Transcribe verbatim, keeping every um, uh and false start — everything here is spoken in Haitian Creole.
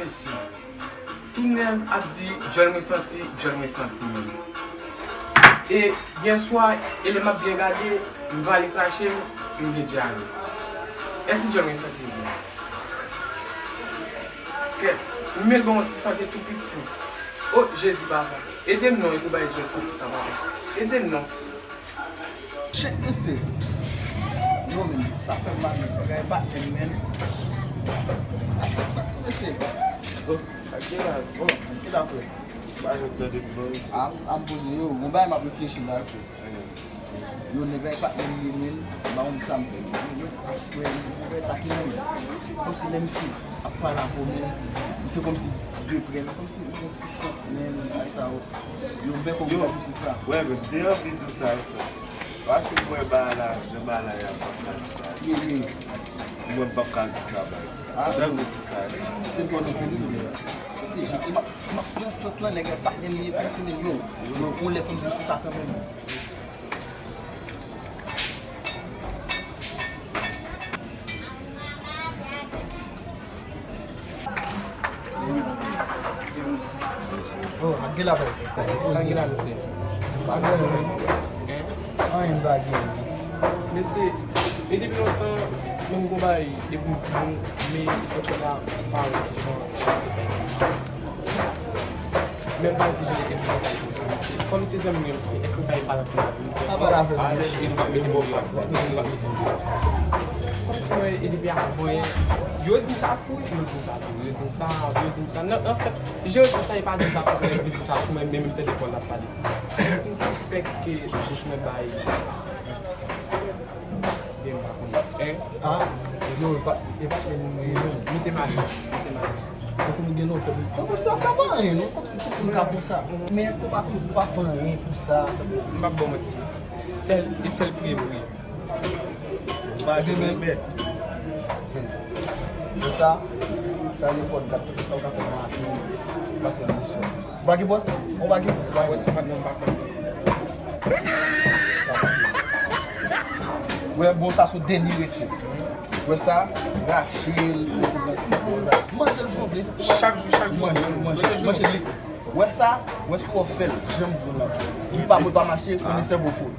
Mesye, tout nèg ap di djòl mwen santi, djòl mwen santi menm. E yè swa, e lè m ap byen gade, m vale krache m, m gen dyare. Èske djòl mwen santi vre? Kèt, m met bon ti sante tou piti. O Jezi papa, ede m non, e pou bay djòl santi sa papa. Ede m non. Shit, mesye. Yo, men, sa fè m mal, men. Bagay pa en, men. Sa ti sank, mesye. Oh, sa ki la, oh, sa ki la, frè? Pa janm tande m non, mesye. A, a m poze yo. Yon bagay m ap reflechi la, frè. Yo, nèg la e pa en li menm, m pa konn sa m fè. Yo, achte, yo, yo, yo, taki menm. Kòmsi lè misye ap pale avè w menm, misye kòmsi de prè, men kòmsi yon ti sant menm, bagay sa yo. Yo, m fè kòm yo di w se sa. Wè, men m te anvi di w sa, wi, frè. Paske m wè bagay la, jan bagay la ye a, m p ap ka di sa. Ye, ye. Mwen, m p ap ka di sa, baz. Ah, m te anvi di w sa, wi. Se dwòl anpil, wi. Paske jan m ap, m ap pran sant lan, nèg la pa en li, kòmsi menm yo. Yo, yon lè fò m di m se sa kanmenm. Oh, ak gen la près. Sa gen la, mesye? Pa gen anyen. Hein? Anyen pa gen. Mesye, e depi lontan, menm gon bagay, depi m timoun, men kote la, pa wè, jan, Men m pa oblije rete pou mwen pale konsa, mesye. Kòm se zanmi m, mesye, èske m ka pale ansanm avè l? Pa pale avè l, mesye. E nou p ap mete m deyò. Nou p ap mete m deyò. Kòmsi mwen, e depi avan yè, yo di m sa tou, yo di m sa tou, yo di m sa, yo di m sa. Nan, anfèt, jan yo di m sa, yo pa di m sa tou, men yo di m sa sou mwen, men m tande kò l ap pale. Si m sispèk ke bouch mwen bay manti sa. Gen m pa konnen. Hein? Ah, yo, e pa, e pa menm nou ye, non. Mete m alèz, mete m alèz. Tankou nou gen lontan. Tankou sa, sa pa anyen, non. Kòmsi tout moun ka pran sa. Men èske w pa kòmsi w pa fè anyen pou sa? M p ap ba w manti. Sèl, e sèl priye m priye. Ou pa jwenn remèd. Men sa, sa nenpòt dat, tankou sa w ka fè maten, ou ka fè bonswa. Ou pa gen bòs? Ou pa gen bòs? Ou pa gen bòs? Bòs pa t nan, m pa konn. Sa pase. Wè, bon, sa se dènye resèt. Wè sa, rache l, mete nan ti bòl la. Manje l jan w vle. Chak jou, chak jou. Manje l, manje l, manje l. Wè sa, wè si w fè l, jan m di w lan. Li pa bon, pa mache, konnen sèvo pou l.